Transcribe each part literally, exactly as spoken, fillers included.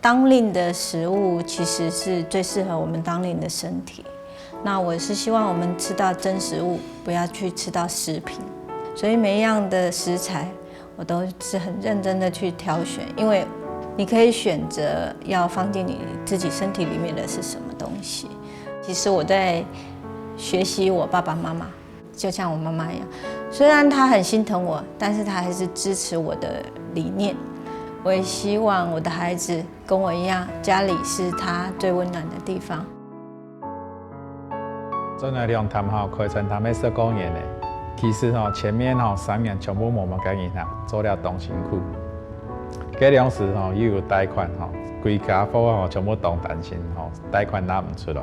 當令的食物其實是最適合我們當令的身體。那我是希望我們吃到真食物，不要去吃到食品。所以每一樣的食材，我都是很認真的去挑選，因為你可以選擇要放進你自己身體裡面的是什麼東西。其實我在學習我爸爸媽媽，就像我媽媽一樣，雖然她很心疼我，但是她還是支持我的理念。我也希望我的孩子跟我一樣，家裡是他最溫暖的地方。轉來龍潭吼，開餐廳愛十過年咧。其實吼，前面吼三年全部無麼个人客，做了當辛苦。該當時吼又有貸款吼，歸家伙吼全部當擔心吼，貸款拿毋出來。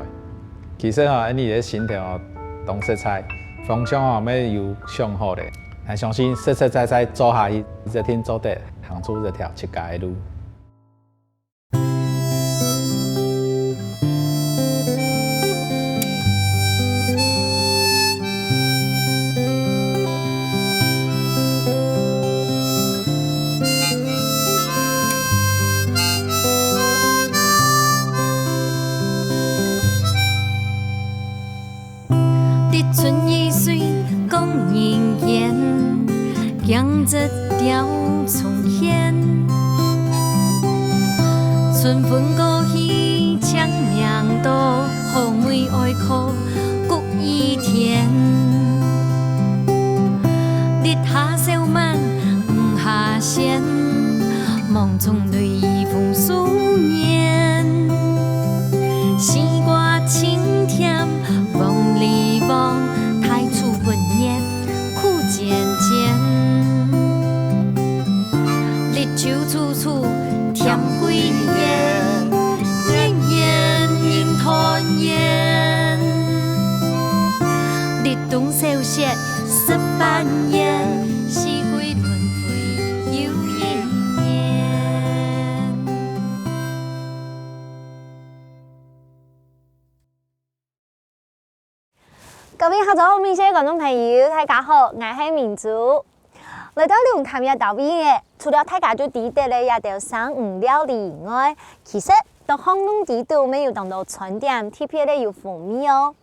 其實吼，恁樣个心態吼，當實在，方向吼愛有想好咧。𠊎相信實實在在做下去，一定做得行出這條自家个路。 滴春雨水講人言，江浙調重現。春分過去，清明到，好梅哀苦谷雨田。日下少晚，雨下仙，望中雷雨風書言。西瓜清甜， 黃梨黃，大樹分月苦煎煎。綠洲處處添桂圓，年年人團圓。立冬小雪十八年，四季輪迴又一年。 各位客座美食个觀眾朋友，大家好，𠊎係明珠。來到龍潭這兜位仔，除了大家就知得个這兜生魚料理以外，其實到巷弄裡肚乜有當多餐點特別个有風味哦。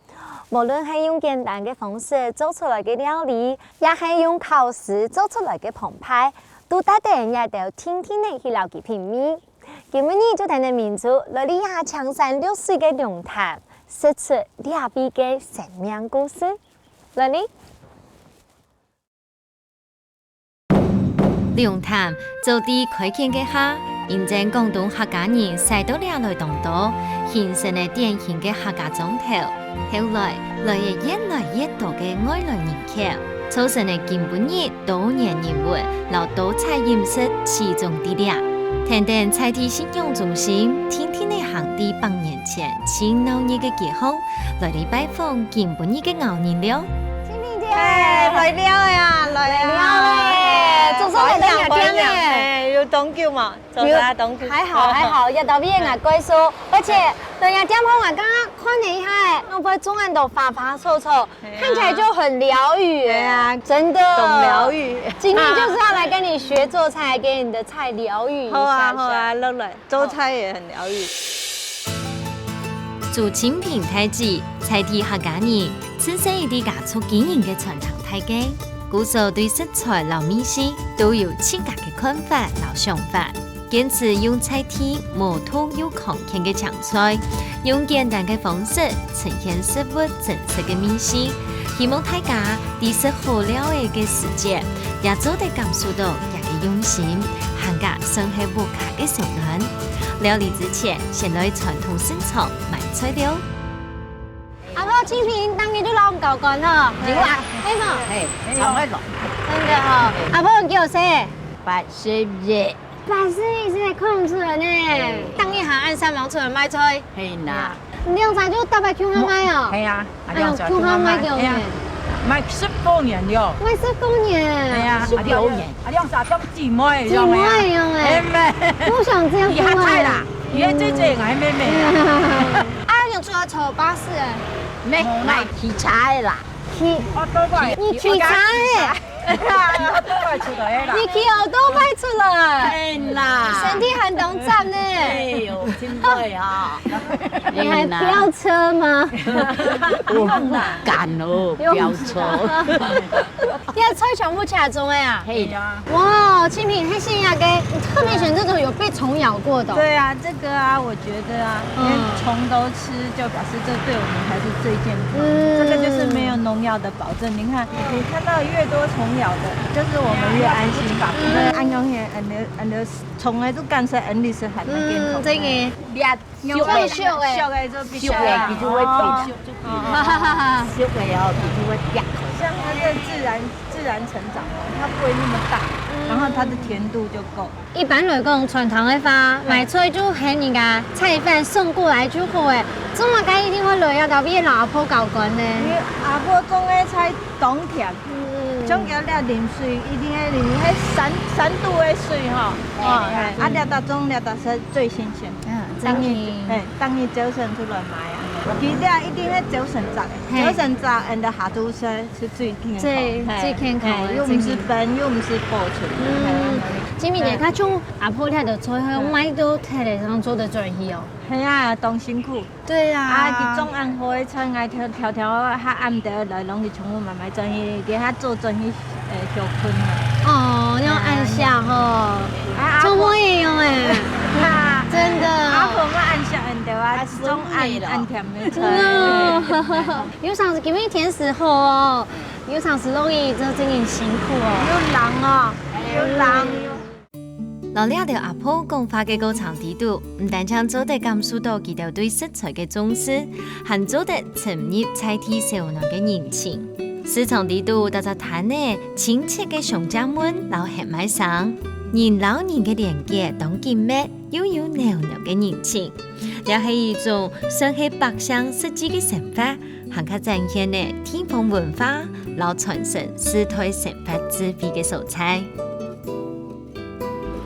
無論係用簡單个方式做出來个料理，也係用巧思做出來个澎湃，都值得這兜定定仔去摎佢品味。今晡日就跈等明珠來這下青山綠水个龍潭，食出這位个生命故事。 來哩！龍潭早在開墾个下，因為廣東客家人徙到這來當多，形成了典型个客家庄頭。後來，來了越來越多个外來人客，造成了今晡日多元人文摎多彩飲食集中在這。跈等在地信仰中心，定定仔行在百年前盡鬧熱个街巷，來哩拜訪今晡日个𠢕人了。清萍姐，哎，來尞呀，來尞。來尞咧，總算來到這店咧。哎，有當久嘛，做啥當久？還好還好，這兜位𠊎介紹，而且來這店項𠊎剛剛看了一下，哎，外背種恁多花花草草，哎呀，看起來就很療癒耶。哎呀，真的。當療癒。今天就是要來跟你學做菜，給你的菜療癒一下下。好啊，好啊，來來。 做菜也很療癒。朱清萍大姊，在地客家人，自細在家族經營个餐廳大計，故所對食材摎味緒都有自家个看法摎想法，堅持用在地無毒又康健个青菜，用簡單个方式呈現食物真實个味緒，希望大家在食好料仔个時節，也做得感受到 个用心，還加算係屋下个小暖。料理之前，先來傳統市場買材料。阿婆，清萍，當日就摎𠊎搞乾哦。有啊。係無？嘿，常會來。真的哦。阿婆，你幾多歲？八十一。八十一歲，看毋出來呢。嘿。當日還恁煞猛出來買菜。 係啦。你兩儕就逐擺共下買哦？係啊，啊，哎喲，兩儕共下買个哦。係啊，買十多年了。買十多年。係啊，十多年。啊，兩儕像姊妹一樣个啊。姊妹一樣个。係咩？互相照顧啊。你較大啦，你个姐姐，𠊎妹妹啦。啊，你出來坐巴士欸？無，𠊎騎車个啦。騎，你騎車欸？ 奧多拜出來个啦。你騎奧多拜出來？係啦。身體還當讚呢。哎喲，对啊，你还飙车吗？敢哦，飙车。你个菜全部自家种个啊？嘿，哇，清平，你个，你特别选这种有被虫咬过的哦。对啊，这个啊，我觉得啊，嗯。连虫都吃，就表示这对我们才是最健康的。嗯。这个就是没有农药的保证。你看，你看到越多虫咬的，就是我们越安心。嗯。恁樣，恁樣，恁樣，虫仔都感受恁樣是还蛮健康的。嗯，真的。 熟个，熟个就比較，熟个，佢就會變，哦。熟个哦，佢就會變。像它的自然，自然成長哦，它不會那麼大，然後它的甜度就夠。一般來講，傳統个話，買菜就喊人家菜販送過來就好誒。做麼个一定會來這位摎阿婆交關呢？因為阿婆種个菜當甜，嗯。像佢這淋水，一定愛淋，該三，三度个水吼，哦，嘿，啊，這搭種，這搭係最新鮮。 啊，當日，真的。嘿，當日朝晨出來賣啊。佢這一定係朝晨摘个，嘿。朝晨摘，and下晝食係最健康，最，嘿，最健康个，嘿，又毋係冰，真的。又毋係保存个，嗯，嘿。清平姐，佢種阿婆這个菜，嘿，賣到忒个，正做得轉去哦。係啊，當辛苦。對啊。啊，佢種恁好个菜，𠊎挑，挑挑啊，下暗个來攏去 全部慢慢轉去，佢下晝轉去，呃，休睏啊。哦，恁樣恁惜吼，啊，啊，做麼个樣誒？啊，真的。阿婆嘛恁惜恁多啊，啊，種恁，恁甜个菜。嗯，有常時今日天時好哦，有常時落雨，這真的辛苦哦。又冷哦，又冷又 摎這兜阿婆講話个過程裡肚，毋單淨做得感受到佢兜對食材个重視，還做得深入在地小農个人情。市場裡肚逐隻攤仔，親切个相借問摎喊賣聲，人摎人个連結當緊密，又有暖暖个人情。這係一種算係百姓實際个生活，還較展現了地方文化摎傳承世代生活智慧个所在。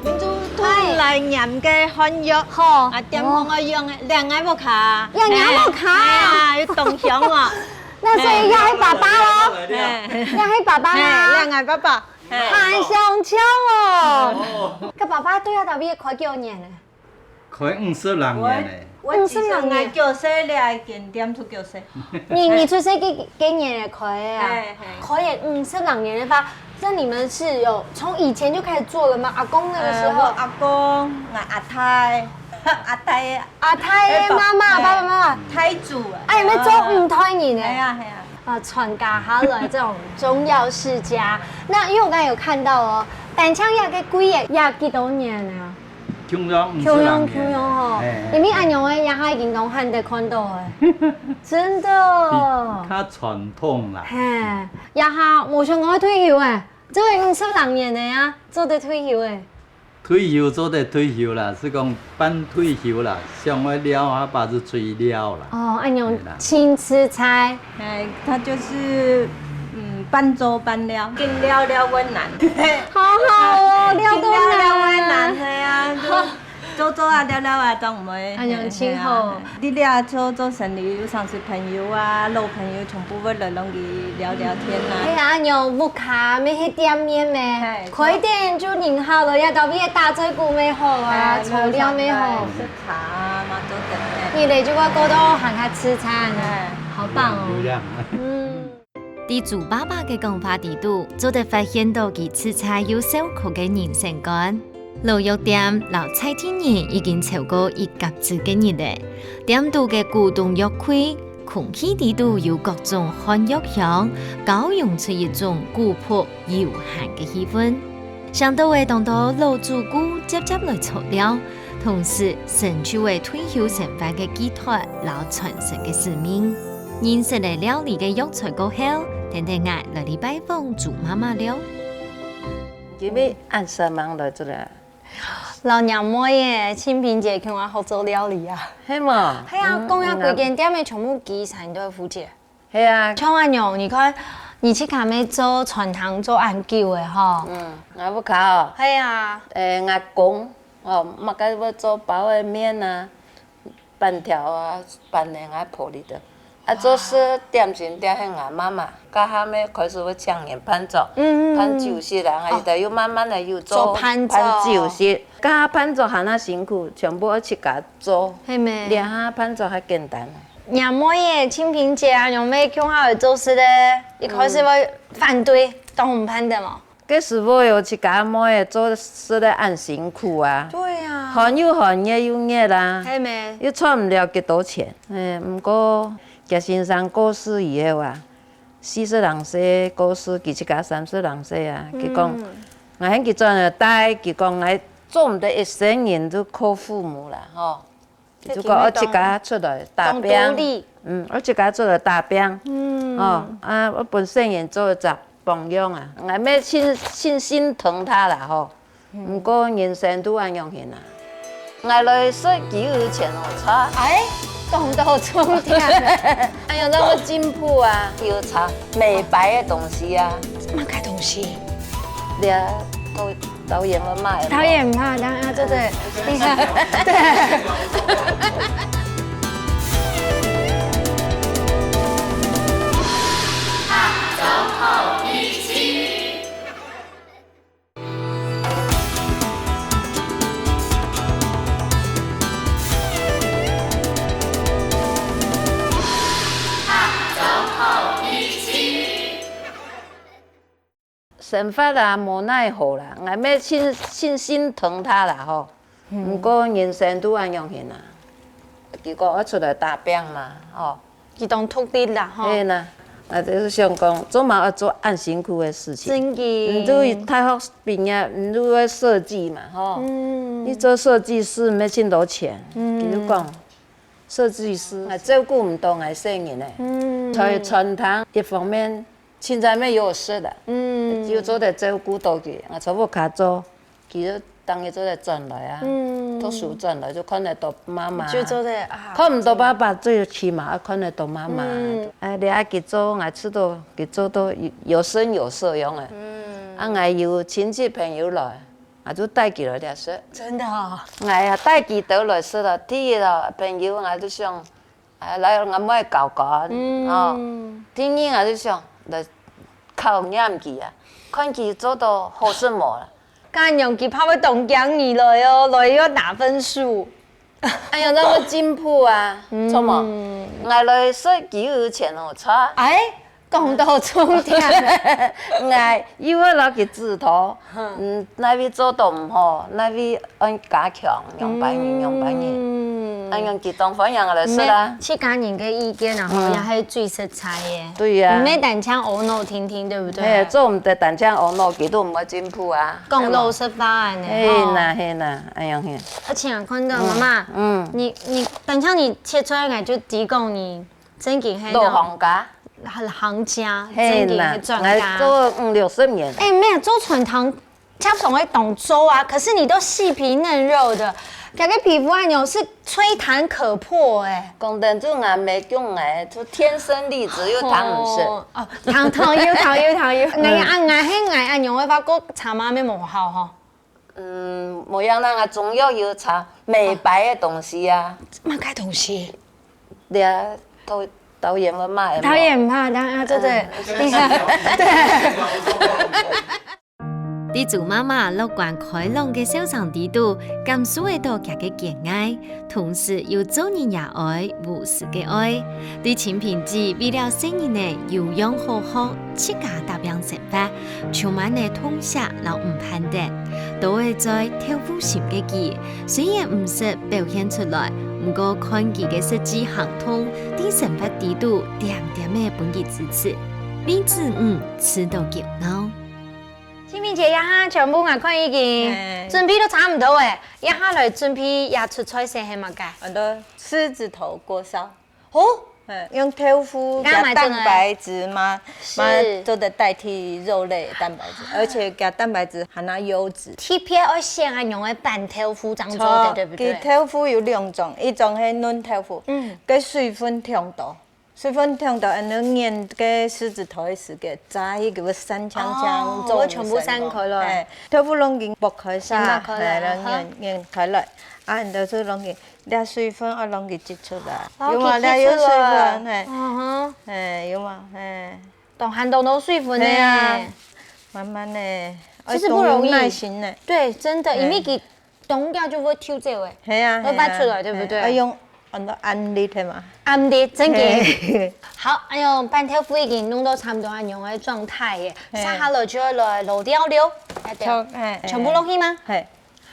你就同來拈个漢藥，好。啊，點紅个用个，兩个屋下。兩个屋下。哎呀，又當香哦。那所以這係爸爸咯？哎。這係爸爸嗎？哎，兩个爸爸。哎。還相像哦。哦。該爸爸對這位開幾多年了？ 開五十零年了。我，我其實，五十零年。𠊎九歲了，間店就九歲。你，你出世該，該年也開个啊？嘿，嘿。開了五十零年个話，那你們是有從以前就開始做了嗎？阿公那個時候？呃，我阿公，𠊎阿太，阿太，阿太的媽媽，哎，爸，爸爸媽媽。太祖。哎，你們做五代人呢？哎呀，哎呀。啊，傳家下來這種中藥世家。那因為我剛才有看到哦，單淨這个櫃仔，這幾多年了？ 共樣五十零年。共樣，共樣吼。嘿，嘿。因為恁樣个，這下已經當罕得看到个。真的。比較傳統啦。嘿，這下無想講愛退休誒，做五十零年个啊，做得退休誒。退休做得退休啦，係講半退休啦，想愛尞啊，把就隨尞啦。哦，恁樣，嘿啦。盡自在。 哎，他就是，嗯，半做半尞，緊尞尞困難。好好哦，尞都難。緊尞尞困難，係啊，就做做啊，尞尞啊，當毋會。哎喲，真好。係啊，你尞做做生理，有常時朋友啊，老朋友全部會來摎你聊聊天啊。哎呀，恁樣屋下乜係店面咩？嘿，開店就人好了，也到位打嘴鼓乜好啊，哎，坐尞乜好。食茶啊，嘛做得。你咧就會過到還較自在呢，哎。好棒哦。有，有樣。嗯。 在豬爸爸个講法裡肚，做得發現到佢自在又笑口个人生觀。老藥店摎在地人已經超過一甲子个日了。店肚个古董藥櫃，空氣裡肚有各種漢藥香，交融出一種古樸悠閒个氣氛。想到會當多老主顧輒輒來坐尞， 同時成就了退休生活个寄託摎傳承个使命。認識了料理个藥材過後，跈等𠊎來去拜訪豬媽媽尞。今日恁煞猛來做得。老娘妹耶，清萍姐同𠊎學做料理啊。係無？係啊，嗯，講啊，嗯啊。歸間店个全部佢儕都負責。 係啊。像恁樣，你看，你自家乜做餐廳做恁久个吼。嗯，𠊎屋下哦。係啊。誒，𠊎公哦，麼个會做包仔麵啊、粄條啊、粄仔啊，婆裡个。啊，做事點心店係𠊎媽媽，該下尾開始會請人辦桌，嗯嗯嗯。辦酒席啦，哦。後頭又慢慢个又做做辦桌。辦酒席，該下辦桌還較辛苦，全部愛自家做。係咩？這下辦桌較簡單了。若妹仔，清萍姐啊，仰會共下來做事咧？一開始會反對，當毋辦得無？ 該時候有自家妹仔做事得恁辛苦啊。對啊。寒又寒，熱又熱啦。係咩？又賺毋了幾多錢。欸，毋過佢先生過世以後啊，四十零歲過世，佢自家三十零歲啊，佢講，嗯。𠊎喊佢轉來帶，佢講𠊎做毋得一世人就靠父母啦，吼。 如果愛自家出來打拚，當獨立。嗯，愛自家出來打拚，嗯。哦，啊，𠊎分細人做一隻榜樣啊，𠊎乜盡盡心疼佢啦吼。嗯。毋過人生就恁樣形啊，𠊎來說佢有錢好差。哎，講到重點了。哎呀，那麼進步啊，有差美白个東西啊。麼个東西？對啊，都 導演會罵的。導演怕，然後做得，你看，對。生活啊，無奈何啦，𠊎乜盡盡心疼佢啦吼。嗯。毋過人生就恁樣形啊，佢講愛出來打拚嘛，吼。佢當獨立啦，吼。係啦，𠊎就係想講，做麼个愛做恁辛苦个事情？真个。你就大學畢業，你就愛設計嘛，吼。嗯。你做設計師，乜盡多錢。嗯。佢就講，設計師，𠊎照顧毋到𠊎細人呢。嗯。在餐廳一方面， 現在乜有食啦，嗯。就做得照顧到佢，𠊎在屋下做，佢就當日做得轉來啊，嗯。讀書轉來就看得到媽媽。就做得啊，看毋到爸爸，最起碼愛看得到媽媽。嗯。哎，你愛佢做，𠊎知道佢做到有，有聲有色樣啊。嗯。啊，𠊎有親戚朋友來，𠊎就帶佢來這食。真的哦。哎呀，帶佢兜來食了，第一了，朋友，𠊎就想， 啊，來𠊎妹搞搞，嗯。哦。第二，𠊎就想來考驗佢啊，看佢做到好食無啦。恁樣佢怕會當驚你來哦，來又拿分數。哎呀，那麼進步啊，嗯。著無？𠊎來說佢有錢哦，著。哎， 講到重點。𠊎又會摎佢指導，嗯。嗯，哪位做到毋好，哪位愛加強，仰般人，仰般人。嗯。恁樣佢當歡迎來食啦。自家人个意見啊，吼，嗯。也係最實在个。對呀。毋係單淨阿𧩣聽聽，對不對？嘿，做毋得單淨阿𧩣，佢都毋會進步啊。講老實話呢，係嘛？吼。係啦，係啦，恁樣係。而且啊，看到媽媽，嗯。嗯。你，你，單淨你切菜，𠊎就知講你 正經係老行家。行家，係啦，正經係專家。𠊎做五六十年。哎，沒有，做餐廳，差不多會當做啊，可是你都細皮嫩肉的，感覺皮膚按鈕是吹彈可破哎。講真，就𠊎姆講，就天生麗質又彈毋識。哦，哦，彈，彈有，彈有，彈有。嗯。𠊎啊，𠊎係𠊎啊，仰會發覺差媽咪無效吼。 嗯，無樣啦，𠊎中藥有搽美白个東西啊。麼个東西？你啊，導，導演會罵个嘛。導演怕，當然做得，嗯。你看，對。在豬媽媽樂觀開朗个笑聲底肚，感受會到佢个堅毅，同時又做人爺哀、無私个愛。對清萍姊為了細人仔有樣好學，自家打拚生活， 充滿了痛惜摎毋盼得。到仔嘴豆腐心个佢，雖然毋識表現出來，毋過看佢个實際行動，在生活底肚恬恬仔分佢支持，為子女試著驕傲。清萍姊，這下全部𠊎看已經，嘿。準備都差毋多欸，這下來準備這出菜色係麼个？很多獅子頭鍋燒。 哦，嘿，用豆腐加蛋白質嘛，係。嘛做得代替肉類的蛋白質，而且加蛋白質還有優質。特別愛選恁樣个板豆腐正做得，著，對不對？佢豆腐有兩種，一種係嫩豆腐，嗯。佢水分忒多，水分忒多，恁樣研該獅子頭个時間，炸起佢會散嗆嗆，哦，做毋成功。會全部散開來。哎，豆腐攏已經剝開晒，先剝開來，哎，攏研，好。研開來，啊，然後就攏已經這水分愛讓佢擠出來，有無？這有水分，嘿，嗯哼，嘿，有無？嘿，當還當多水分呢。嘿啊，慢慢的，其實不容易，愛當有耐心呢。對，真的，嘿，因為佢當下就會抽走誒，嘿啊，會發出來，嘿啊，對不對？嘿，愛用很多按力的嘛。按力，真的。嘿。好，哎喲，拌豆腐已經弄到差不多恁樣的狀態耶，嘿，接下來就要來落料了，對不對？全，嘿，全部落去嗎？嘿。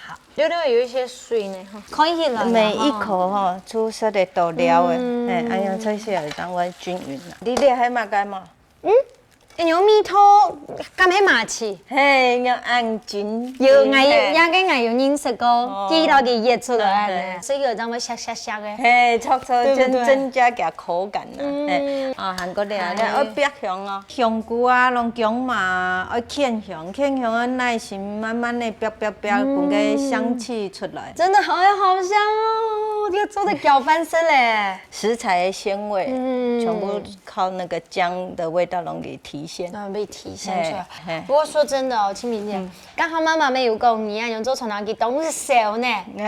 好，略略有一些水呢，哈，看起來啊，每一口哈，煮出來都料誒，嗯，哎，哎呀，這些有當會均勻啦。你這還嘛該嘛？嗯，有味道，敢係麻糍？嘿，有恁緊，有，𠊎有，嘿，那個𠊎有認識過，哦，佢老弟熱出來呢，哎，哎，所以有當會香香香的。嘿，著著，對不對？增增加點口感啦，嗯，嘿，啊，還過來，哎，愛煏香哦。 香菇啊，攏薑嫲，愛牽香，牽香愛耐心，慢慢的煏煏煏，嗯，分个香氣出來。真的好，好香哦！這做得攪拌身嘞。食材的鮮味，嗯，全部靠那個薑的味道攏給體現。嗯，被體現出來。嘿，嘿。不過說真的哦，清明姐，嗯， 剛好媽媽乜有講，你恁樣做菜，佢當然係燒呢。你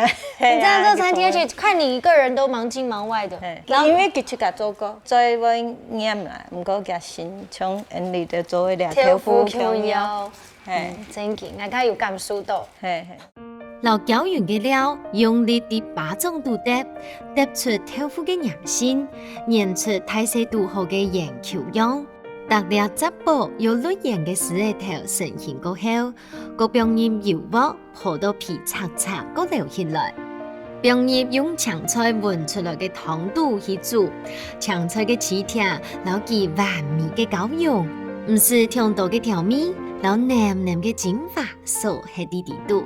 這樣做餐廳，而且看你一個人都忙進忙外的。嘿，然後因為佢自家做過，所以會黏啦，毋過佢心像恁樣就做个豆腐共樣。豆腐共樣。嘿。嗯，真緊，𠊎剛有感受到。嘿，嘿。摎攪勻个料，用力在巴掌肚搭，搭出豆腐个圓心，捏出大細拄好个圓球樣。逐粒汁寶由摎圓个時仔頭成型過後， 過放入油鑊，烰到皮赤赤，過撈起來。放入用青菜搵出來个湯肚去煮，青菜个鮮甜摎佢完美个交融，毋使忒多个調味，摎淰淰个精華鎖核在裡肚。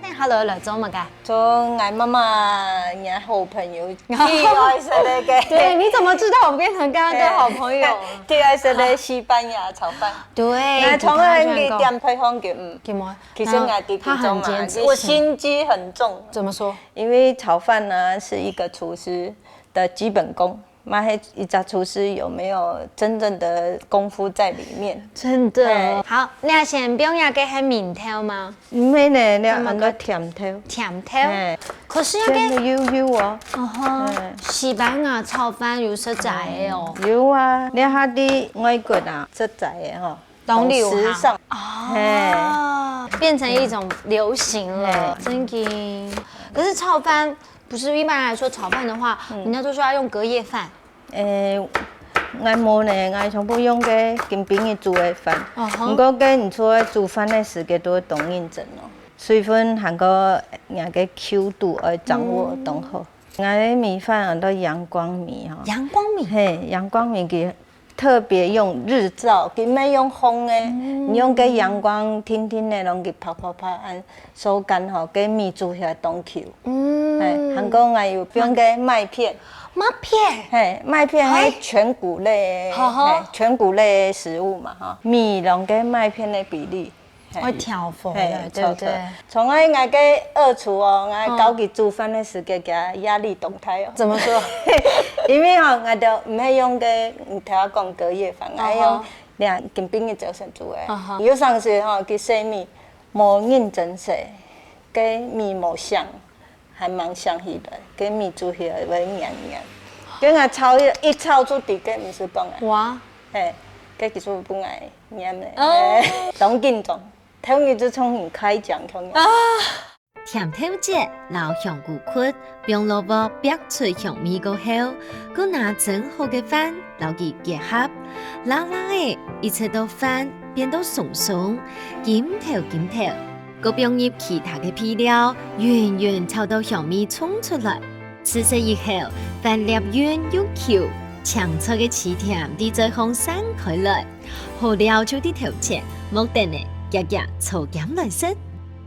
等下來來做麼个？ 做𠊎媽媽，你个好朋友，最愛食个。對，你怎麼知道我們變成剛剛的好朋友？最愛食个西班牙炒飯。對，𠊎從來毋點配方給，嗯。給嗎？其實𠊎弟弟做嘛，然後他很堅持。佢心機很重。怎麼說？因為炒飯呢，是一個廚師的基本功。 嘛，係一隻廚師有沒有真正的功夫在裡面？真的。嘿。好，你愛先放下个係麵頭嗎？毋係呢，你愛放个甜頭。甜頭？嘿。可是那個先油油哦。哦吼，嘿。西班牙炒飯有食齋个哦。嗯，有啊，你下在外國啊，食齋个吼。 當流行。當時尚。哦，變成一種流行了，嘿。真的。可是炒飯，不是一般來說炒飯的話，嗯。人家都說要用隔夜飯。誒，𠊎無呢，𠊎全部用該今晡日煮个飯。嗯哼。毋過該你出來煮飯个時間都會當認真哦，水分還過若个Q度愛掌握當好。嗯。𠊎个米飯安到陽光米吼。陽光米？嘿，陽光米佢 特別用日照，佢毋係用烘个，嗯。你用該陽光定定个，摎佢拍拍拍，恁收乾吼，該米煮起來當Q。嗯。嘿，還過𠊎有放該麥片。麥片？嘿，麥片係全穀類，嘿。嘿，全穀類食物嘛，吼。米摎該麥片个比例， 嘿。會調和的，嘿，對不對？著著。從來𠊎个二廚哦，𠊎教佢煮飯个時間，佢壓力當大哦。怎麼說？因為吼，𠊎就毋係用該，嗯，頭下講隔夜飯，𠊎用，哦吼。這今晡日朝晨煮个。哦吼。有當時吼，佢洗米無認真洗，該米無香，還吂香起來，該米煮起來會黏黏。該𠊎炒一，一炒就知該毋係講个。哇。嘿，該其實分𠊎 黏咧，哦。嘿，當緊張，頭日就像人開獎共樣。啊。甜豆角摎香菇殼放落鑊煏出香味過後，過拿蒸好个飯摎佢結合，摎摎仔，一直到飯變到鬆鬆，金透金透。過放入其他个配料，勻勻炒到香味衝出來。試食以後，飯粒勻又Q，青菜个鮮甜在嘴項散開來。 好料就在頭前，莫等咧，遽遽坐兼來食。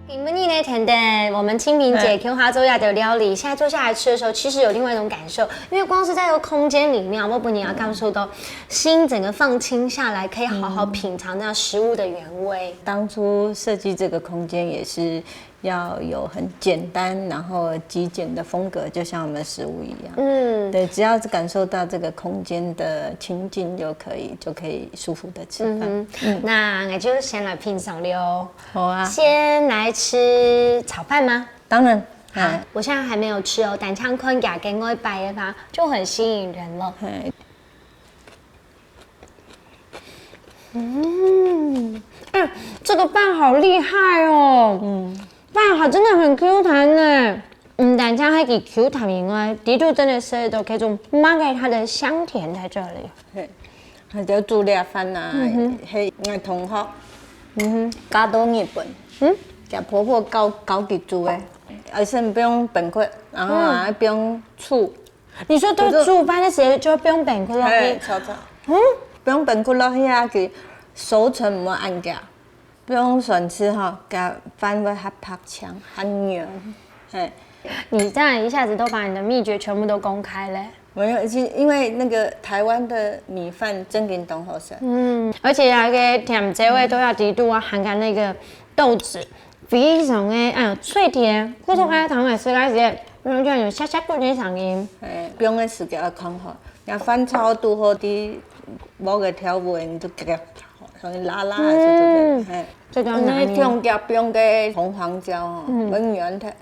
今晡日呢，甜甜，我們清明節共下做這道料理，現在坐下來吃的時候，其實有另外一種感受，因為光是在這個空間裡面，我本來要感受到心整個放輕下來，可以好好品嚐那食物的原味。當初設計這個空間也是 要有很簡單，然後極簡的風格，就像我們的食物一樣。嗯。對，只要是感受到這個空間的親近就可以，就可以舒服的吃飯。嗯哼，嗯。那𠊎就先來品嚐了。好啊。先來吃炒飯嗎？當然。好，我现在还没有吃哦，但这样看起来跟外摆的话就很吸引人了。嗯，哎，这个饭好厉害哦！嗯，饭还真的很 Q 弹呢。嗯，但加还给 Q 弹以外，里肚真的是都可以从 m a 它的香甜在这里。嘿，还有煮这饭啊，嗯哼，嘿，我同学，嗯哼，嫁到日本，嗯，给婆婆教教佢煮的，而且不用冰块，然后啊不用醋，你说都煮饭的时候就不用冰块了？嘿，炒炒，嗯，不用冰块落去啊，给熟成莫按掉，不用酸吃哈，给饭会还白强，还软，嘿。你这样一下子都把你的秘诀全部都公开嘞。没有，是因为那个台湾的米饭真的当好吃。嗯，而且那个甜滋味都要底肚啊，含个那个豆子，非常的哎呀脆甜，可是还糖也是开始，然后就有沙沙滾的声音。哎，不用的时间要看好，那饭炒都好的，某个调味你就给它，像拉拉还是这个，哎，这个要拿捏。因为用加不用个红黄椒哦，很软的。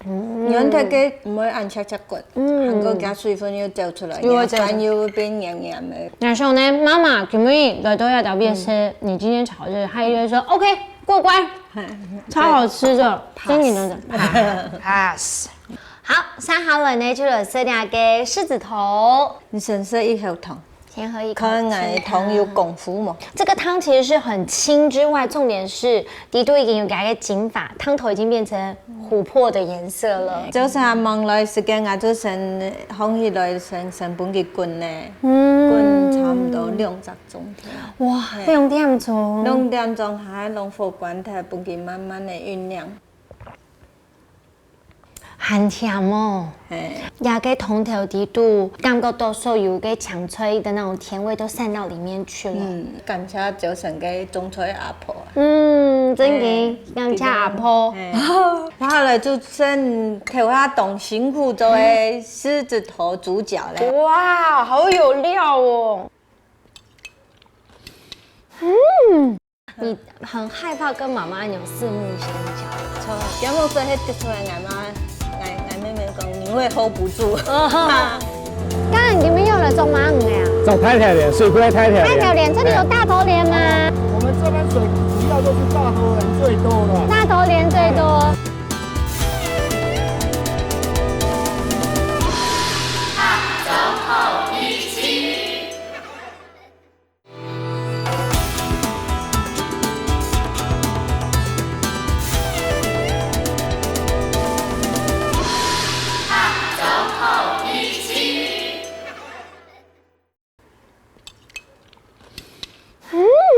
原来个毋会恁赤赤骨，還過加水分又走出來，又會走出來。飯又變黏黏的。那時候呢，媽媽今日來到這邊吃，你今天炒這個，她就會說 OK 過關，超好吃的，真的真的 pass。好，接下來呢就來食這個獅子頭，你先食一口湯，先喝一口。看𠊎湯有功夫無？這個湯其實是很清之外，重點是底肚已經有給它一個緊法，湯頭已經變成 琥珀的顏色了。朝晨啊，望來時間啊，就先放起來，先先分佢滾呢，滾差不多兩隻鐘頭。哇，兩點鐘。兩點鐘還用火關忒，分佢慢慢的醞釀。還甜哦。嘿，這個湯頭底肚，感覺到所有个青菜的那種甜味都散到裡面去了。嗯，感謝朝晨个種菜阿婆啊。嗯，真的，感謝阿婆。嘿，然後呢，就剩頭下當辛苦做个獅子頭主角咧。哇，好有料哦！嗯，你很害怕跟媽媽那種四目相交。錯，要用這些滴出來，俺媽，𠊎，𠊎妹妹講你會hold不住。剛剛你們又來做麼个啊？找太太蓮，水庫的太太蓮。太太蓮，這裡有大頭蓮嗎？我們這邊水庫主要都是大頭蓮最多的。大頭蓮最多。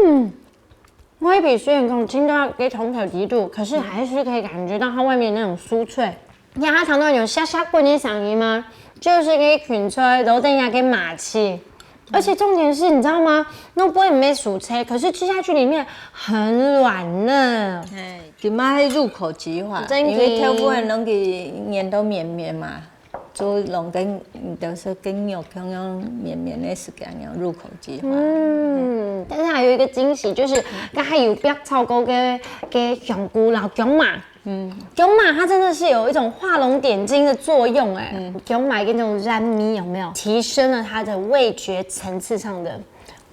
嗯，外皮雖然講浸到該湯頭底肚，可是還是可以感覺到它外面那種酥脆。你看它常常有沙沙滾的聲音嗎？就是該芹菜落等該个麻糬。而且重點是，你知道嗎？那不會沒酥脆，可是吃下去裡面很軟嫩。哎，佢嘛係入口即化，真的。因為豆腐很容易黏到綿綿嘛，就弄跟你的是跟肉同樣綿綿的時間一樣入口即化。嗯，但是還有一個驚喜，就是剛才有煏炒過个个香菇，然後薑嫲。嗯，薑嫲它真的是有一種畫龍點睛的作用哎，薑嫲跟那種酸味有沒有提升了它的味覺層次上的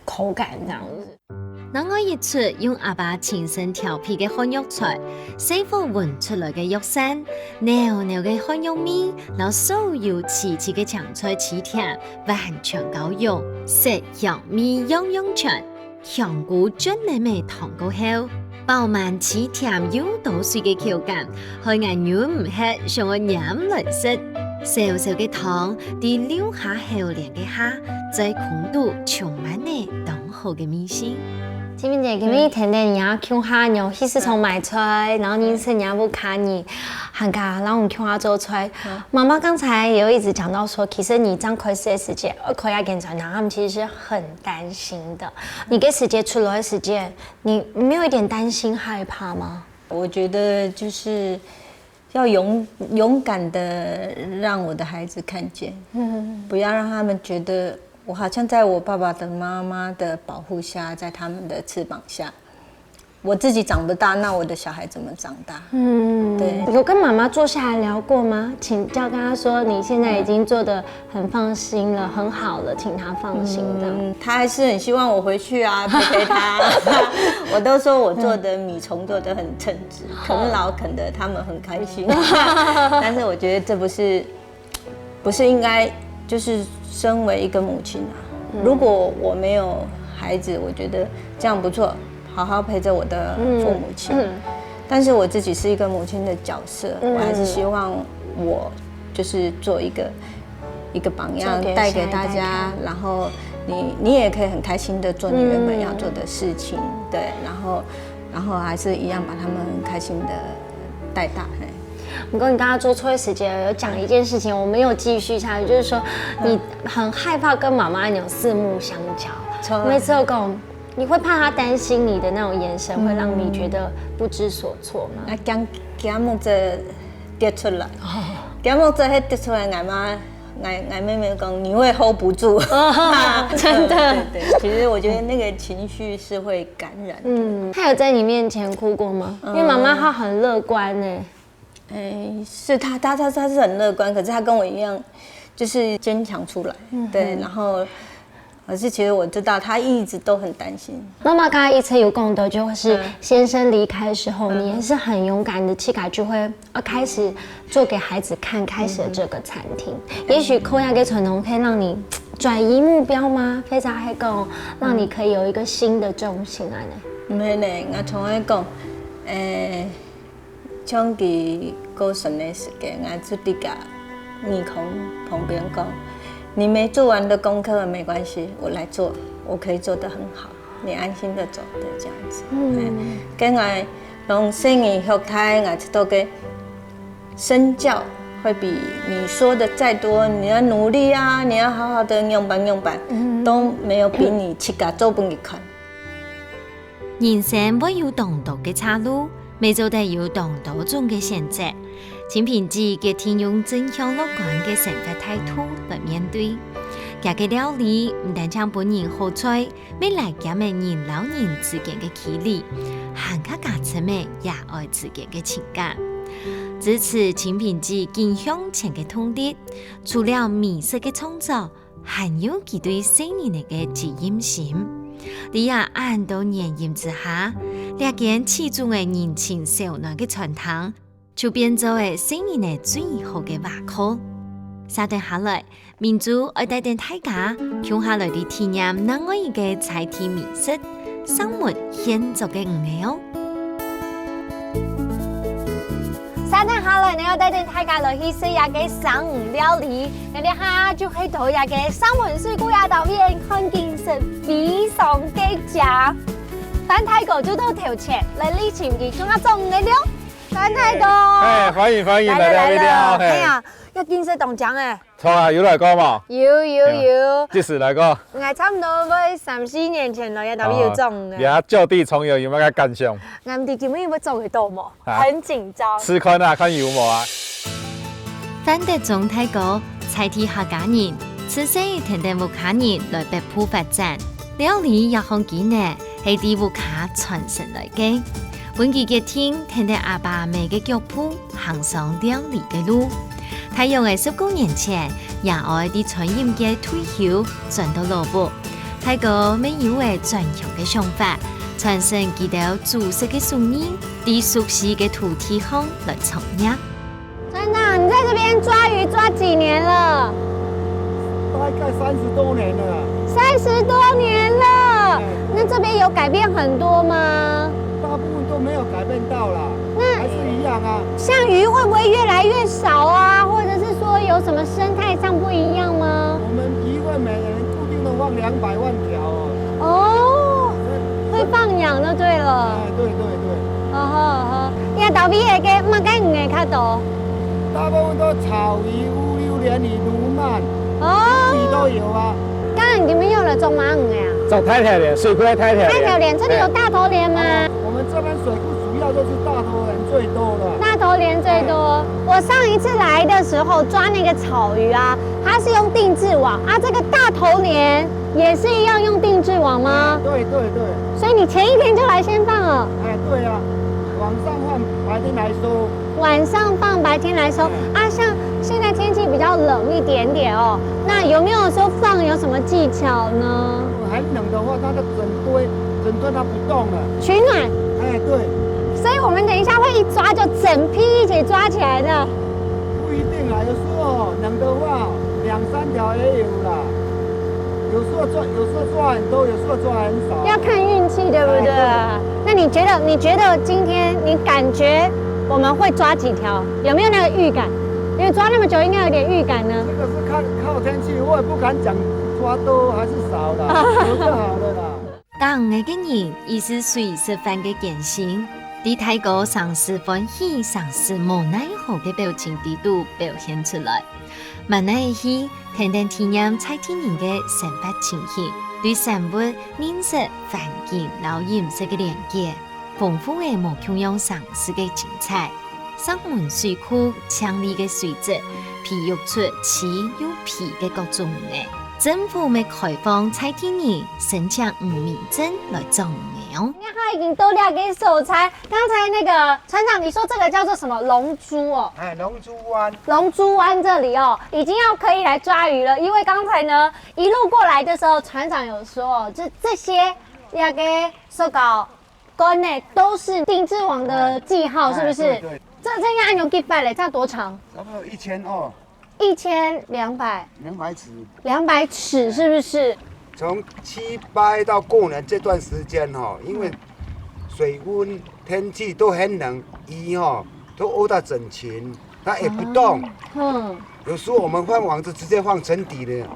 口感這樣子。另外一出用阿爸親身調配个漢藥材，細火炆出來个藥膳，濃濃个漢藥味，摎所有齊齊个青菜齊甜，完全交融，色香味樣樣全。香菇轉奶味湯過後，飽滿齊甜又多水个口感，害𠊎忍毋核想愛拈來食。燒燒个湯，在流下口瀾个下，在空肚充滿了當好个味緒。清明姐，今日天天你要共下，你有去市場買菜，然後你是你要不看你，還敢讓我共下做菜。媽媽剛才有一直講到說，其實你這樣開始的時間，二口要檢查，然後他們其實是很擔心的。你跟師姐出來的時間，你沒有一點擔心害怕嗎？我覺得就是要勇勇敢的讓我的孩子看見，不要讓他們覺得我好像在我爸爸的媽媽的保護下，在他們的翅膀下。我自己长不大，那我的小孩怎么长大？嗯，对。有跟妈妈坐下来聊过吗？请教跟她说你现在已经做得很放心了，很好了，请她放心这样。嗯，她还是很希望我回去啊，陪陪她。我都说我做的米虫做得很称职，啃老啃得他们很开心。但是我觉得这不是不是应该就是身为一个母亲啊？如果我没有孩子，我觉得这样不错，好好陪着我的父母亲。但是我自己是一个母亲的角色，我还是希望我就是做一个一个榜样，带给大家，然后你你也可以很开心的做你原本要做的事情，对，然后然后还是一样把他们开心的带大。嘿。毋過你剛剛坐錯个時間有講一件事情，我沒有繼續下去，就是說你很害怕跟媽媽那種四目相交。每次都講，你會怕她擔心你的那種眼神，會讓你覺得不知所措嗎？啊，驚驚目汁跌出來，驚目汁係跌出來，𠊎媽，𠊎𠊎妹妹講你會hold不住，真的。对对，其实我觉得那个情绪是会感染。嗯，她有在你面前哭過嗎？因為媽媽她很樂觀呢。哎，是她，她她她是很乐观，可是她跟我一样，就是坚强出来，对，然后可是其实我知道她一直都很担心。媽媽剛剛一直有講到，就是先生離開的時候，你也是很勇敢的，自家就會要開始做給孩子看，開始了這個餐廳。也許靠這個傳統可以讓你轉移目標嗎？非常還講，讓你可以有一個新的重心啊呢。毋係呢，我同佢講，誒。 像佢過身个時間，𠊎就直接耳空旁邊講：「你沒做完的功課沒關係，我來做，我可以做得很好，你安心的走。」對，這樣子。嗯，跟𠊎從細人學大，𠊎知道个身教會比你說的再多，你要努力啊，你要好好的樣板樣板，都沒有比你自家做分佢看。 人生會有當多个岔路，乜做得有當多種个選擇。陳平姊決定用正向樂觀个生活態度來面對。佢个料理毋單淨分人好彩，乜拉近了人摎人之間个距離，還較加深了爺哀之間个情感。支持陳平姊繼續向前个動力，除了美食个創作， 還有佢對細人仔个責任心。在這恁多原因之下，這間始終个人情小暖个餐廳，就變做了細人仔最好个倚靠。續等下來，明珠愛帶等大家共下來去體驗另外一個在地美食， 生活現做个魚仔哦。續等下來呢，愛帶等大家來去食這個生魚料理，𠊎這下就去到這個三文水牯仔島位，看景色非常个靚。范大哥就到頭前來，來尋佢，共下做魚仔了。范大哥，哎，歡迎歡迎，來了來了，嘿。哎呀，這景色當靚哎。 著啊，有來過無？有有有。即時來過。𠊎差毋多會三四年前來，也都有種个。你啊，舊地重遊有麼个感想？𠊎毋知今晡日會做得到無？很緊張。試看啊，看有無啊。范德忠大哥，在地客家人，自細跈等屋下人來北埔發展，料理這項技能係對屋下傳承來个。分佢決定跈等阿爸阿姆个腳步， 行上料理个路。大約係十九年前，爺哀在餐飲界退休，轉到老屋。大哥乜有了轉鄉个想法，傳承佢兜煮食个手藝，在熟悉个土地項來創業。班長，你在這邊抓魚抓幾年了？大概三十多年了。三十多年了，那這邊有改變很多嗎？ 大部分都沒有改變到啦，那還是一樣啊。像魚會不會越來越少啊？或者是說有什麼生態上不一樣嗎？我們魚會每年固定的放兩百萬條哦。哦，會放養就對了。哎，對對對，哦吼哦吼，這島位个麼个魚仔較多？大部分都草魚、烏溜、鯰魚、鱸鰻，哦，魚都有啊。剛剛你們用了種麼个魚仔啊？這大頭鰱，水庫个大頭鰱。大頭鰱，這裡有大頭鰱嗎？我們這邊水庫主要就是大頭鰱最多的。大頭鲡鲢最多。我上一次来的时候抓那个草鱼啊，它是用定置网啊，这个大头鲢也是一样用定置网吗？对对对，所以你前一天就来先放了。哎，对啊，晚上放，白天来收。晚上放，白天来收啊。像现在天气比较冷一点点哦，那有没有说放有什么技巧呢？很冷的话，它的整堆，整堆它不动了。取暖。哎，对。所以我们等一下会一抓就整批一起抓起来的。不一定啦，有时候冷的话，两三条也有啦。有时候抓，有时候抓很多，有时候抓很少。要看运气，对不对？哎，对。那你觉得？你觉得今天你感觉我们会抓几条？有没有那个预感？因为抓那么久，应该有点预感呢。这个是看靠天气，我也不敢讲抓多还是少啦，有就好了啦。打魚个人，意思隨食飯个艱辛，在大哥常時歡喜、常時無奈何个表情底肚表現出來。慢慢仔去，天天體驗在地人个生活情形，對生活、認識、環境摎飲食个連結，豐富个無共樣城市个精彩。石門水庫淨俐个水質，培育出鮮又肥个各種魚。政府乜開放在地人申請漁民證來種魚哦。你看，已经到了个所在。刚才那个船长，你说这个叫做什么？龙珠哦。哎，龙珠湾。龙珠湾这里哦，已经要可以来抓鱼了。因为刚才呢，一路过来的时候，船长有说哦，这这些那个塑膠罐呢，都是定置网的记号，是不是？哎，对对。这这应该按牛几百嘞？这样多长？差不多一千二。一千两百，两百尺。两百尺是不是？从七八到过年这段时间哈，因为水温、天气都很冷，鱼哈都屙到整群，它也不动。嗯，有时候我们放网子直接放沉底的，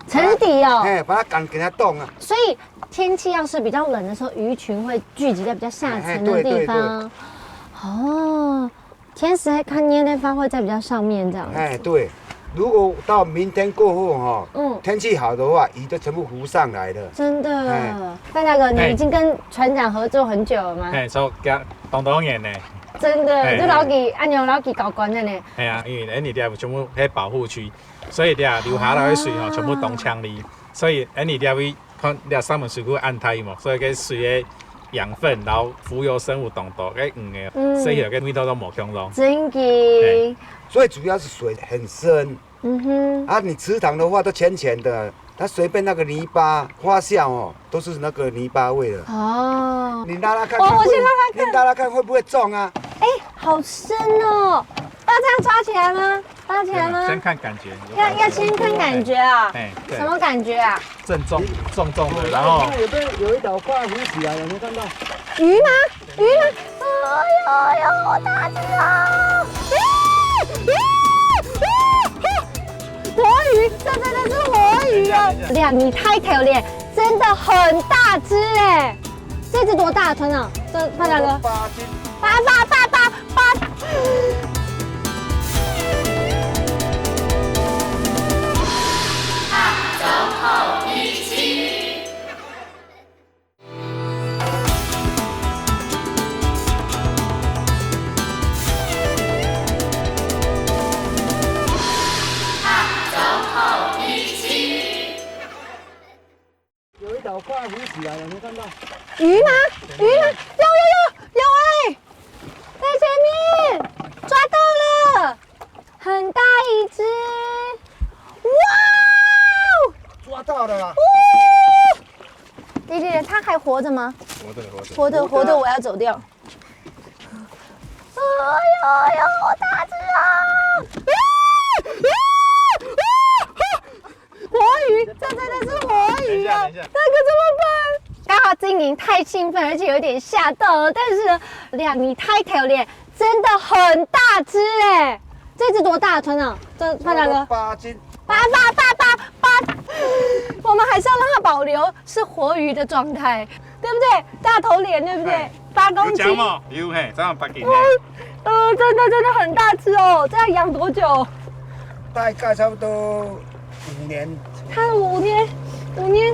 沉底哦。哎，把它赶给它动啊。所以天气要是比较冷的时候，鱼群会聚集在比较下层的地方。哎，对对对。哦，天时还看天的话，会在比较上面这样子。哎，对，如果到明天过后哈，嗯天气好的话，鱼都全部浮上来了。真的，哎范大哥，你哎已经跟船长合作很久了吗？嘿，所以加当多年呢。真的，哎就老给按牛老给搞关的呢。系啊，因为恁呢地全部系保护区，所以咧留下来个水吼，全部当清理，所以恁呢地位看咧三门水库安泰嘛，所以个水个养分，然后浮游生物当多，个鱼个，嗯所以个味道都无共样。真的，所以主要是水很深嗯哼，啊，你池塘的话都浅浅的，它随便那个泥巴发酵哦，都是那个泥巴味的。哦，你拉拉看，我看会我去拉拉看你拉拉看会不会中啊？哎，好深哦，要这样抓起来吗？抓起来吗？先看感觉，有要感觉要先看感觉啊，哎，对什，么感觉啊？正中重重的，然后有没有有一条快浮起来了，有没有看到？鱼吗？鱼吗？哎呦哎呦，大只哦！活鱼，这真的是活鱼哦！等一下等一下两米太头鲢，真的很大只哎！这只多大，船长？这范大哥？八斤。八八八八八！有一条快浮起来了，有没有看到？鱼吗？鱼吗？有有有有哎，在前面抓到了，很大一只，哇哦！抓到了啦！弟弟，它还活着吗？活的活的，活的活的，我要走掉。哎呦哎呦，好大只啊！活鱼，这真的是活鱼啊！等一下等一下那个怎么办？刚好金莹太兴奋，而且有点吓到了。但是呢，两米太头鲢真的很大只哎，这只多大，船长？这范大哥？八斤。八八八八八，我们还是要让它保留是活鱼的状态，对不对？大头鲢，对不对？哎八公斤。有讲嘛？有嘿，这样八斤呢。呃，真的真的很大只哦，这样养多久？大概差不多五年。它五年，五年，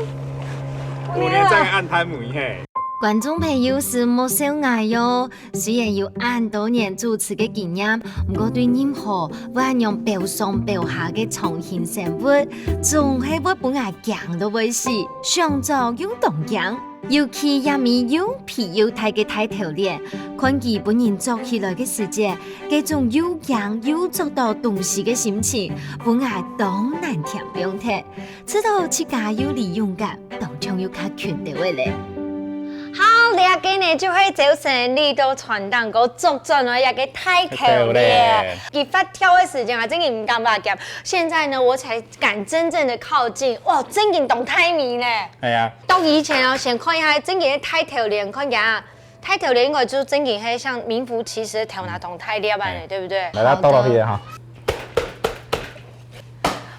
五年再按摊母嘿。觀眾朋友，係莫笑𠊎喲。雖然有恁多年主持个經驗，毋過對任何會恁樣飆上飆下个長形生物，總係會分𠊎驚到會死，想著又當驚。尤其這尾又肥又大个大頭鰱，看佢分人捉起來个時節，該種又驚又捉到東西个心情，分𠊎當難恬放忒。 知道自家有恁勇敢，當像又較近兜仔咧。好，這個呢就係朝晨你到船頂高捉轉來這個大頭鰱。佢發跳个時間啊，真个毋敢把夾。現在呢，我才敢真正的靠近，哇，真个當大尾呢。哎呀，到以前哦，先看一下真个大頭鰱，看一下啊，大頭鰱應該就真个係像名副其實的頭那種大鰱般的，哎，對不對？來，它倒落去了哈。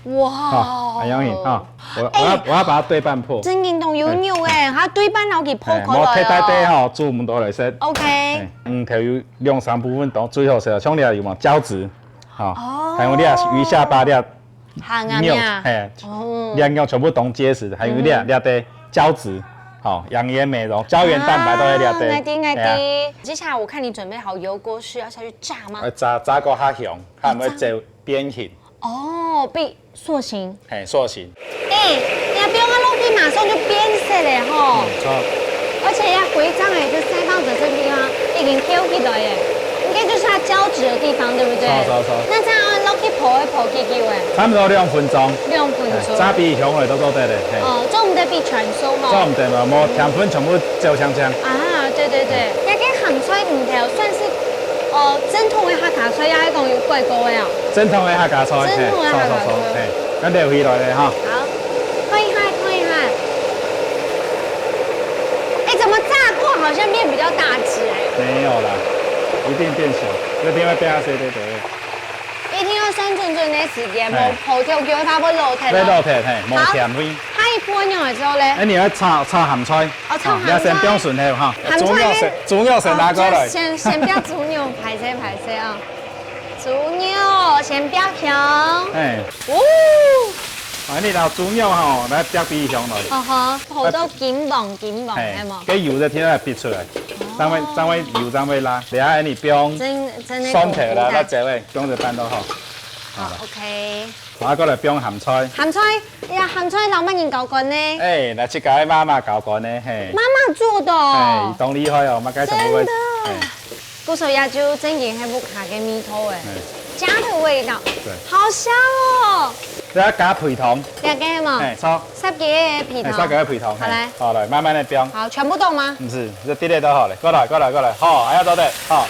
哇，好，恁樣哈，我我要我要把它對半破，真个當有肉哎，它對半然後佢破開來哦。莫忒大垤哈，煮毋到來食。OK，魚頭有兩三部分都最好食，像這有無膠質，哈，還有這魚下巴這，下面啊，嘿，這肉全部當結實，還有這這个膠質，好，養顏美容，膠原蛋白都在這个。𠊎知𠊎知。接下來我看你準備好油鍋，是要下去炸嗎？呃，炸炸過較香，還會做 變形。哦，變塑形。嘿，塑形。哎，你不用落去，馬上就變色了吼。嗯，著。而且這歸張个就曬到這个地方已經翹起來了，應該就是它膠質的地方，對不對？著著著。那這樣落去烰一烰幾久哎？差不多兩分鐘。兩分鐘。嘿，炸比香个都做得了，嘿。哦，做毋得變全熟吼。做毋得嘛，無甜分全部走淨淨。啊，對對對，這个鹹菜魚頭算是 哦，正統个客家菜，也係講有改過个哦。正統个客家菜，正統个客家菜。嘿，著著著，嘿，該撈起來了哈。好，看一下，看一下。哎，怎麼炸過好像變比較大隻哎？沒有啦，一定變小，一定會變小，對對對。一定要算準準个時間，嘿。無好跳球它會落忒哦。會落忒，嘿，無甜味。好，下一步愛仰般做咧？哎，你要炒炒鹹菜。 哦，炒鹹菜。啊，你愛先放順後哈。鹹菜呢？豬肉先，豬肉先拿過來。哦，先先放豬肉，歹勢歹勢啊。豬肉先放香。哎。哦。啊，你拿豬肉吼，來放冰箱來。哦吼，烰到金黃金黃，嘿，係無？該油就聽到逼出來，哦。正會正會油正會辣，等下你放真真个蒜頭啦，好大。辣椒味，放一半都好。好，好了。OK。 啊，過來放鹹菜。鹹菜，哎呀，鹹菜摎麼人教過呢？哎，該自家个媽媽教過呢，嘿。媽媽做的哦。哎，當厲害哦，麼个全部會。真的。哎。故所也就正經係屋下个味道哎。哎。家的味道。對。好香哦。這要加肥湯。這个嘛。哎，著。十幾个肥湯。哎，十幾个肥湯，嘿。好，來。好，來，慢慢的放。好，全部都嗎？毋係，這滴滴都好了。過來，過來，過來。好，還要做得，好。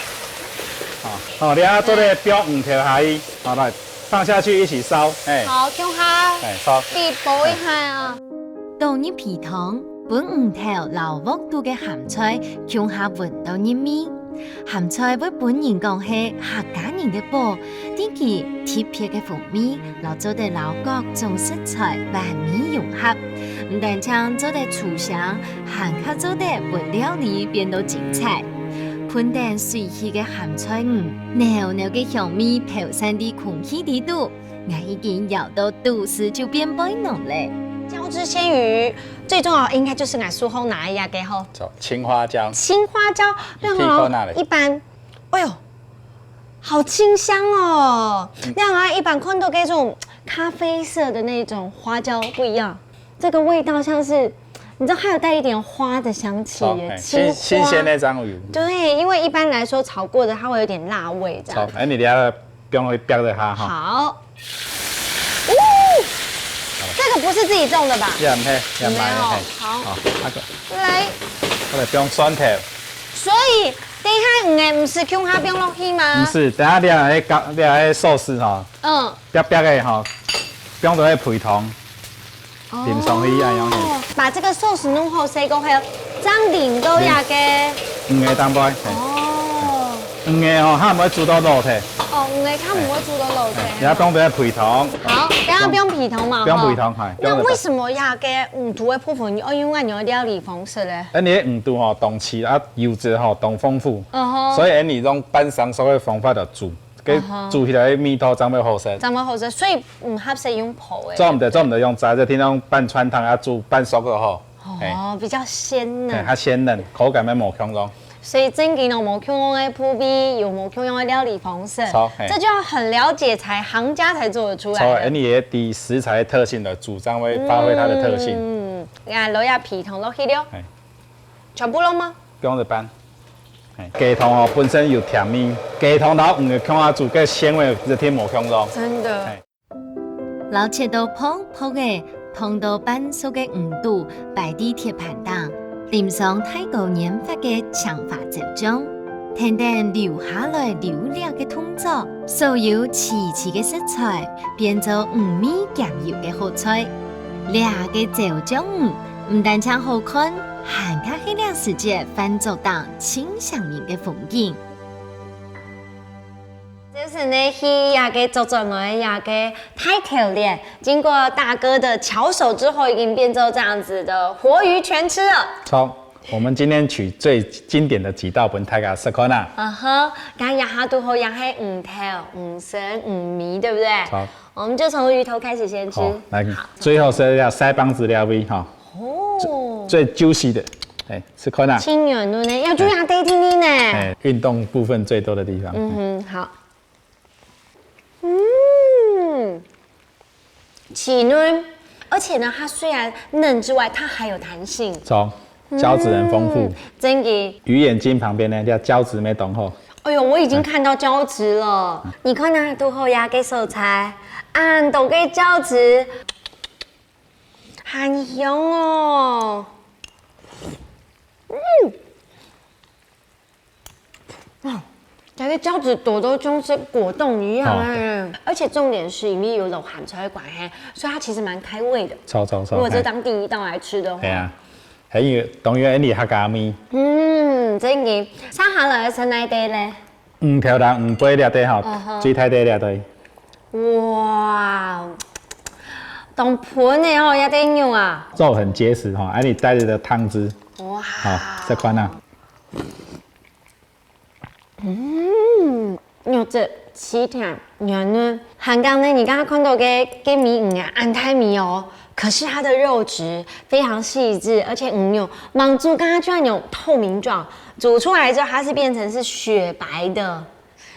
好，好，你還要做得放魚頭下去。好，來。 放下去一起燒，哎。好，共下。哎，燒。比較一下啊。倒入肥湯，分魚頭摎鑊肚个鹹菜共下搵到入味。鹹菜會分人講係客家人个寶，在佢特別个風味，摎做得摎各種食材完美融合。毋單淨做得出聲，還較做得分料理變到精彩。噴等水氣个鹹菜魚，濃濃个香味飄散在空氣裡肚。 𠊎已經咬到肚屎就變背囊了。椒汁鮮魚，最重要應該就係𠊎手項拿个這个吼。青花椒。青花椒，你可以看下咧。一般，哎喲，好清香哦！嗯。你看一般看到這種咖啡色的那種花椒不一樣，這個味道像是，你知道它有帶一點花的香氣耶，著，嘿，青花。新新鮮那張魚。對，因為一般來說炒過的它會有點辣味這樣。著，哎，你等下 放去煏一下哈。好。哦，這個不是自己種的吧？也毋係，也買的，沒有，嘿。好。好，那個，來。過來放蒜頭。所以，等一下，你毋係共下放落去嗎？毋係，等下你愛搞，你愛壽司哈，嗯。煏煏的哈，放落去肥湯。 淋上去，恁樣呢。哦，把這個壽司弄好勢過後，正淋到這個。魚仔頂背，嘿。哦。魚仔吼，佢毋會煮到老忒。哦，魚仔佢毋會煮到老忒。嘿，也放杯肥湯。好，等下放肥湯嘛，放肥湯，吼。嘿，那為什麼這個魚肚个部分你愛用恁樣个料理方式呢？因為魚肚吼，當鮮啊，油脂吼，當豐富。嗯哼。所以你用半生熟个方法來煮。 該煮起來个味道正會好食。正會好食，所以毋合適用烰个。做毋得，做毋得用炸，這定用半汆燙啊，煮半熟个吼。嘿，哦，比较鲜嘿，嫩。較鲜嫩，口感乜無共樣。所以正經有無共樣个部位，有無共樣个料理方式，好，嘿。這就要很了解才行家才做得出來的。所以，你也對食材的特性的主張會發揮它的特性。嗯，啊，落下皮糖落去了嘿，全部落嗎？不用一半。嘿，雞湯哦，本身有甜味，雞湯摎魚个共下煮，个鮮味一定無共樣。真的嘿。摎切到薄薄个、燙到半熟个魚肚擺在鐵盤頂，淋上大哥研發个青花椒醬，跈等流下來流汁个動作，所有齊齊个食材變做魚味兼油个好菜。這个椒醬魚毋單淨好看，還較係這時節飯桌頂盡嚮人个風景。 就是呢，係這个做做我个這个大頭鰱，經過大哥的巧手之後，已經變做這樣子的活魚全吃了。好，我們今天取最經典的幾道分大家試看啊。嗯哼，剛剛這下都好，也係魚頭、魚身、魚尾，對不對？好，我們就從魚頭開始先吃。好，來，好，最後係要塞棒子料理哈，哦，最 juicy 的，哎，試看啊。清遠路呢，要注意它帶聽力呢。哎，運動部分最多的地方。嗯哼，好。嗯，鮮嫩，而且呢，它雖然嫩之外，它還有彈性。從膠質很豐富嗯，，真的。魚眼睛旁邊呢，叫膠質沒懂吼。哎呦，我已經看到膠質了。你看那都好呀，給色彩，啊，都給膠質，很香哦。嗯。 哦，感覺膠質多到像是果凍一樣哎，而且重點是因為有滷鹹菜的關係，所以它其實蠻開胃的。超超超。如果這哎當第一道來吃的話，對啊，還有當然你客家味，嗯，真的。接下來係哪一道咧？魚頭啦，魚背了對吼嗯哼，最大的了對。哇，當噴的哦，這个肉啊，肉很結實哈，哎，你帶著个湯汁，哇，好，試看啊。嗯，肉質鮮甜軟嫩，還講呢，你剛剛看到个个米魚啊，恁大米哦，可是它的肉質非常細緻，而且魚肉，網珠剛剛居然有透明狀，煮出來之後它是變成是雪白的，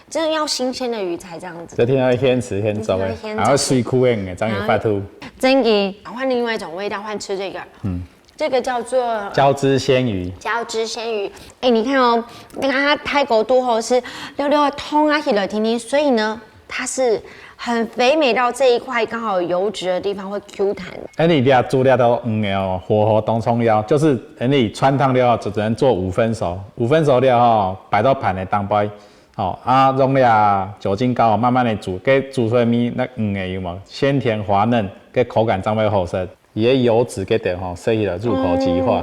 真的要新鮮的魚才這樣子。這天要現吃現做的一定要，現做然後水庫的魚，這樣有法度。真的，換另外一種味道，換吃這個，嗯，這個叫做膠質鮮魚，膠質鮮魚。哎，你看哦，那個它開口肚後是溜溜的通啊，起來甜甜，所以呢，它是很肥美到這一塊剛好有油脂的地方會Q彈。哎，你這煮了到魚哦，火候當重要，就是哎你汆燙了，就只能做五分熟，五分熟了吼，擺到盤的頂背，吼，啊，用了酒精膏慢慢的煮，該煮出來味，該魚的有無？鮮甜滑嫩，該口感正會好食。伊个油脂該點吼，食起來入口即化。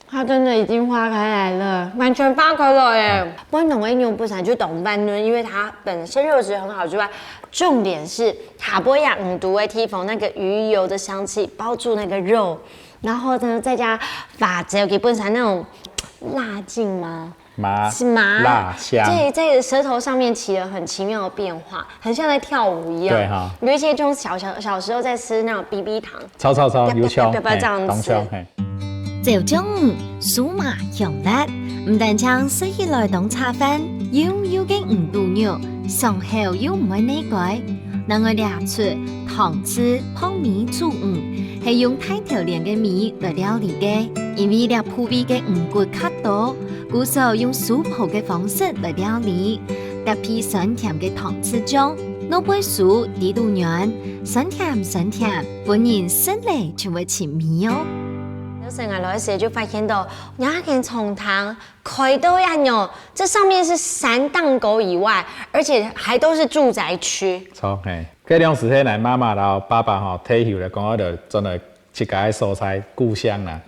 它真的已經化開來了，完全化開了耶！不過濃的肉本身就當軟嫩，因為它本身肉質很好之外，重點是它不會讓魚肚的地方那個魚油的香氣包住那個肉，然後呢再加花椒，基本上那種辣勁嗎？麻是麻辣香，在在舌頭上面起了很奇妙的變化，很像在跳舞一樣。對哈有一些這種小小小時候在吃那種B B糖，超超超，啪啪有香，啪啪啪這樣子嘿當香，嘿。椒醬魚酥麻香辣，毋單淨食起來當下飯，幼幼个魚肚肉，上口又毋會膩胲。另外這出糖醋白米煮魚，係用大頭鰱个米來料理个，因為這部位个魚骨較多，故所用酥泡个方式來料理，搭配酸甜个糖醋醬，落杯酥底肚軟，酸甜酸甜，分人食了就會尋味哦。有時候來時就發現到，那間餐廳開到遐樣，這上面是山頂高以外，而且還都是住宅區。錯，嘿，該量時係來媽媽摎爸爸吼退休了，講愛就轉來自家个所在故鄉啦，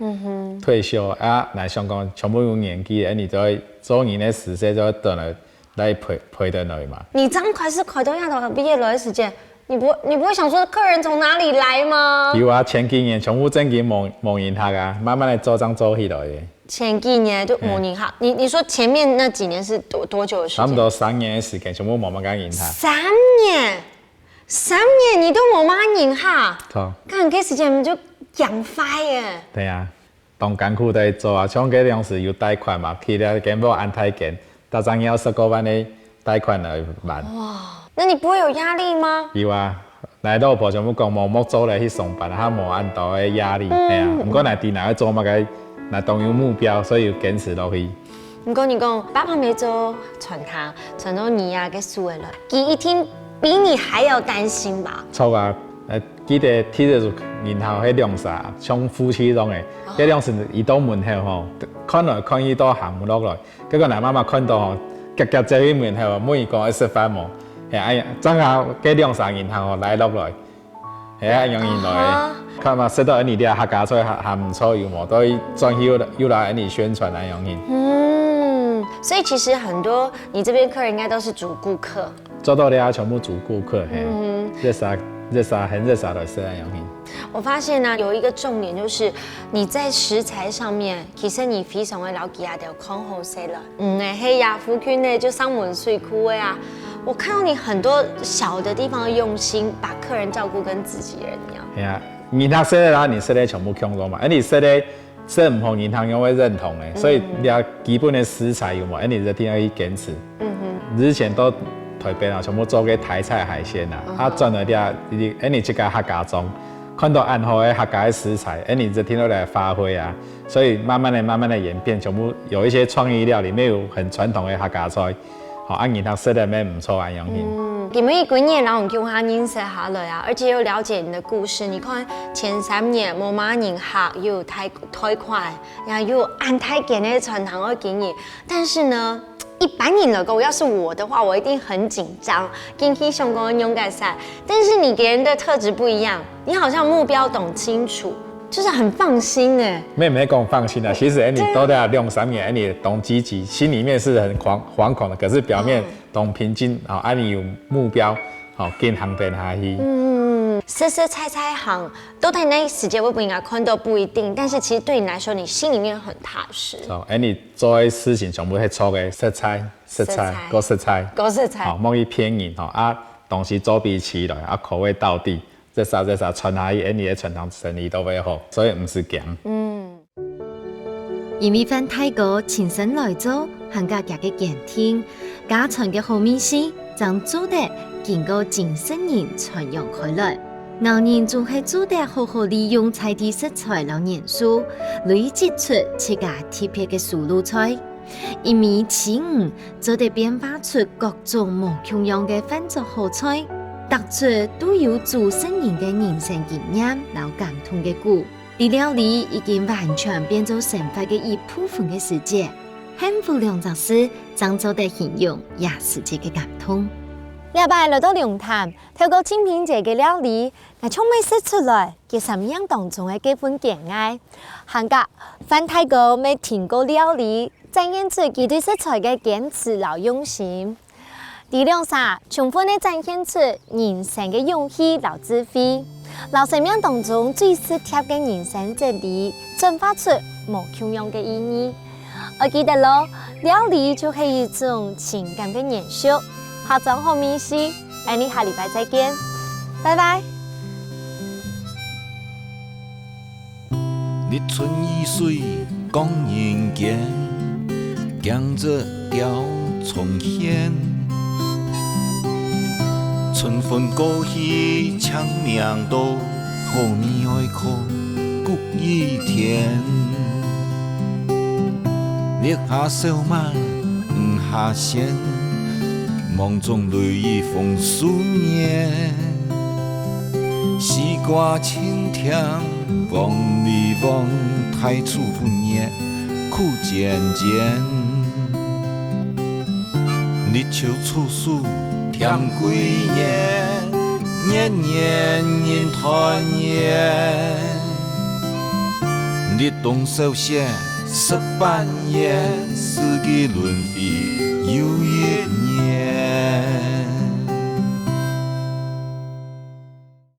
退休啊，來想講全部有年紀了，你就會做人个事，所以就會轉來來陪陪等來嘛。你這樣開始開到遐多畢業來的時間，你不你不會想說客人從哪裡來嗎？有啊，前幾年全部正經無無人客啊，慢慢的做正做起來的。前幾年就無人客，你你說前面那幾年是多多久的時間？差不多三年的時間，全部無麼个人客。三年，三年你都無麼人客，好，看這時間就養壞耶。對啊，當艱苦在做啊，像該量時有貸款嘛，去了間屋恁大間，大概要十過萬个貸款來還。那你不會有壓力嗎？有啊，𠊎老婆全部講，無莫做了，去上班，還無恁多个壓力，嗯。係啊。毋過𠊎知𠊎愛做麼个，𠊎當有目標，所以有堅持落去。毋過你講，爸爸姆做傳單，傳到你啊个手个了，佢一定比你還要擔心吧？著啊，呃，記得第一銀行該兩儕，像夫妻樣个，該量時佢到門口吼，看來看去都行毋落來。 結果𠊎媽媽看到吼，遽遽走去門口問佢講愛食飯無？係，哎呀，正好該兩儕銀行吼來落來，係，恁樣形來。啊哈。看嘛，食到𠊎俚這客家菜還，還毋錯，有無？都轉去又，又來𠊎俚宣傳恁樣形。嗯，所以其實很多你這邊客人應該都是主顧客。做到這全部主顧客，係。嗯哼。熱啥，熱啥，很熱啥來食恁樣形。我發現呢，有一個重點就是你在食材上面，其實你非常會了解啊，得看好勢了。 嗯，欸，係呀，附近呢就山門水庫个啊。我看到你很多小的地方的用心，把客人照顧跟自己人一樣。係啊，人客食个啦，你食个全部共樣嘛。哎，你食个食毋好，人客仰會認同个，所以這基本个食材有無？哎，你一定愛去堅持。嗯哼。之前到台北啊，全部做个台菜海鮮啊，啊，轉來這，哎，你自家客家庄，看到恁好个客家个食材，哎，你一定愛來發揮啊。 所以慢慢的、慢慢的演變，全部有一些創意料理，乜有很傳統个客家菜，吼，啊，人客食了乜毋錯恁樣形。嗯，今晡日歸日摎你共下認識下來啊，而且又了解你的故事。你看，前三年無麼人客，又有貸，貸款，也有恁大間个餐廳愛經營，但是呢， 一般人來講，要是我的話，我一定很緊張，緊去想講仰結煞。但是你給人的特質不一樣，你好像目標懂清楚，就是很放心欸。乜毋係講放心啊，其實你到底兩三年，你當積極，心裡面是很惶惶恐的，可是表面當平靜啊，啊，你有目標，好，緊行等下去。嗯，實實在在行，到底哪時節會分人家看到不一定，但是其實對你來說，你心裡面很踏實。哦，哎，你做个事情全部係著个，實在。 實在，實在。過實在。過實在。好，莫去騙人吼，啊，東西做備起來，啊，口味到底，這儕這儕傳下去，恁樣个餐廳生理都會好，所以毋使驚。嗯。因為范大哥親身來做，還加佢个堅定，家傳个好味緒，正做得經過幾十年傳揚開來。𠢕人總係做得好好利用在地食材摎元素，累積出自家特別个手路菜。 一味取五，做得變化出各種無共樣个飯桌好菜，逐出都有煮食人个人生經驗摎感動个故事。在料理已經完全變做生活个一部分个時節，幸福兩隻字正做得形容這時節个感動。這擺來到龍潭，透過清明節个料理，𠊎就乜食出來佢生命當中个該份堅毅。還加，范大哥乜透過料理 展現出佢對食材个堅持摎用心。這兩儕充分个展現出人生个勇氣摎智慧，摎生命當中最實貼个人生哲理，轉化出無共樣个意義。愛記得咯，料理就係一種情感个延續。下轉好味緒，𠊎俚下禮拜再見，拜拜。 日春雨水降人間，驚蟄鳥蟲縴。春分過去清明到，好味愛靠穀雨天。日下燒麥，雨下鮮，芒種雷雨豐收年。 西瓜青甜，黃梨黃，大樹分葉苦尖尖。立秋處暑甜桂圓，年年人團圓。立冬掃雪食粄圓，四季輪迴又一